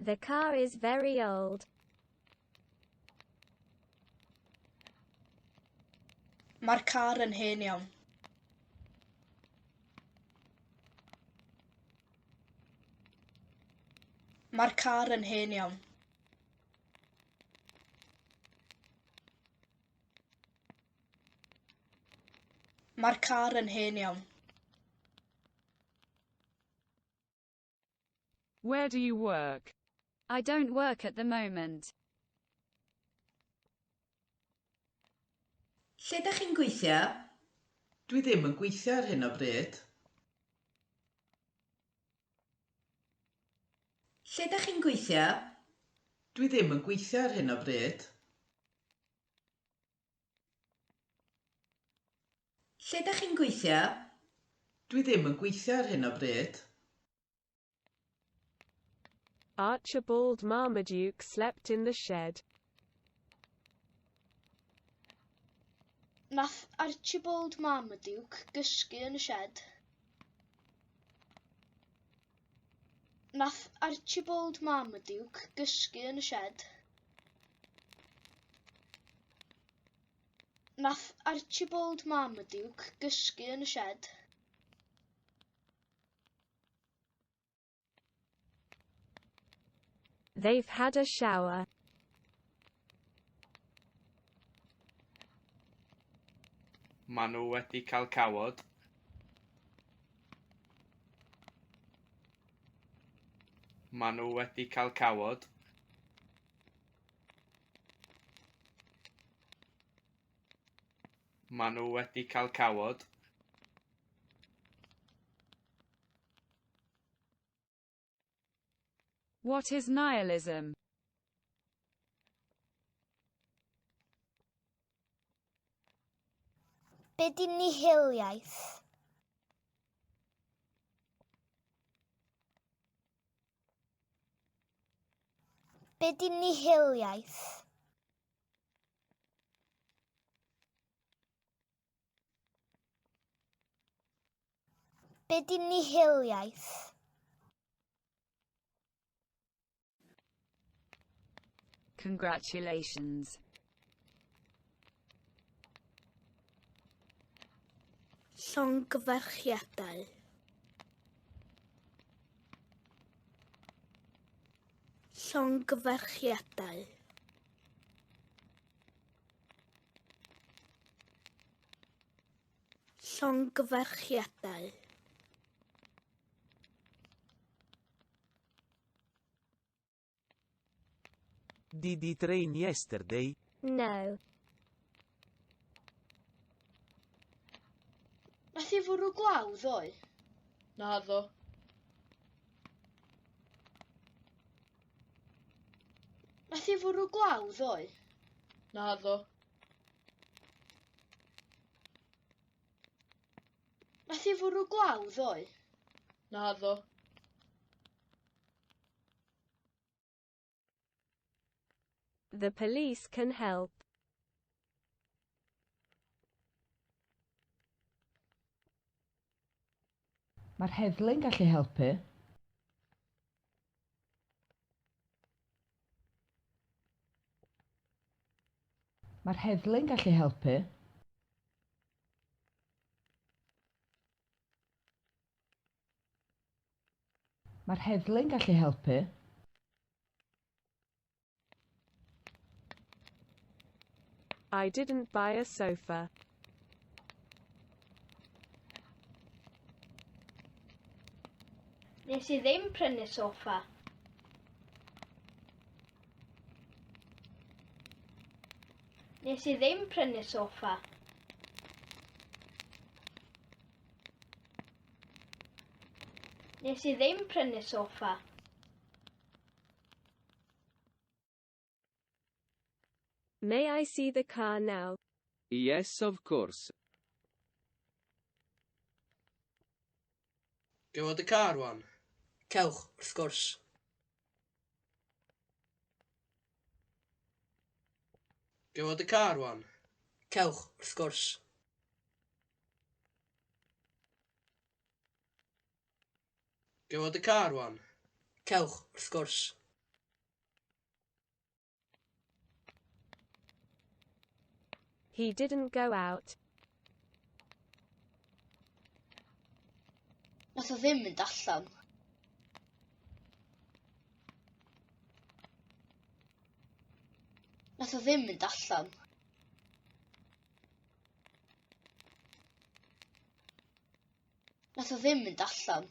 The car is very old. Mae'r car yn hen iawn. Mae'r car yn hen iawn. Mae'r car yn hen iawn. Where do you work? I don't work at the moment. Lle dych chi'n gweithio? Dwi ddim yn gweithio ar hyn o bryd. Lle dych chi'n gweithio? Dwi ddim yn gweithio ar hyn o bryd. Lle dych chi'n gweithio? Dwi ddim yn gweithio ar hyn o bryd. Archibald Marmaduke slept in the shed. Nath Archibald Marmaduke gysgu yn y sied. Nath Archibald Marmaduke gysgu yn y sied. Nath Archibald Marmaduke gysgu yn y sied. They've had a shower. Maen nhw wedi cael cawod. Maen nhw wedi cael cawod. Maen nhw wedi cael cawod. What is nihilism? Be di nihiliaeth? Be di nihiliaeth? Be di nihiliaeth? Congratulations. Llongyfarchiadau. Llongyfarchiadau. Llongyfarchiadau. Did it rain yesterday? No. Nath hi fwrw glaw ddoe? Naddo. Nath hi fwrw glaw ddoe? Naddo. Nath hi fwrw glaw ddoe? Naddo. The police can help. Mae'r heddlu'n gallu helpu. Mae'r heddlu'n gallu helpu. Mae'r heddlu'n gallu helpu. I didn't buy a sofa. Nes i ddim prynu soffa. Nes i ddim prynu soffa. Nes i ddim prynu soffa. May I see the car now? Yes, of course. Ga i weld y car wan? Cewch, wrth gwrs. Ga i weld y car wan? Cewch, wrth gwrs. Ga i weld y car wan? Cewch, wrth gwrs. He didn't go out. Nath o ddim mynd allan. Nath o ddim mynd allan. Nath o ddim mynd allan.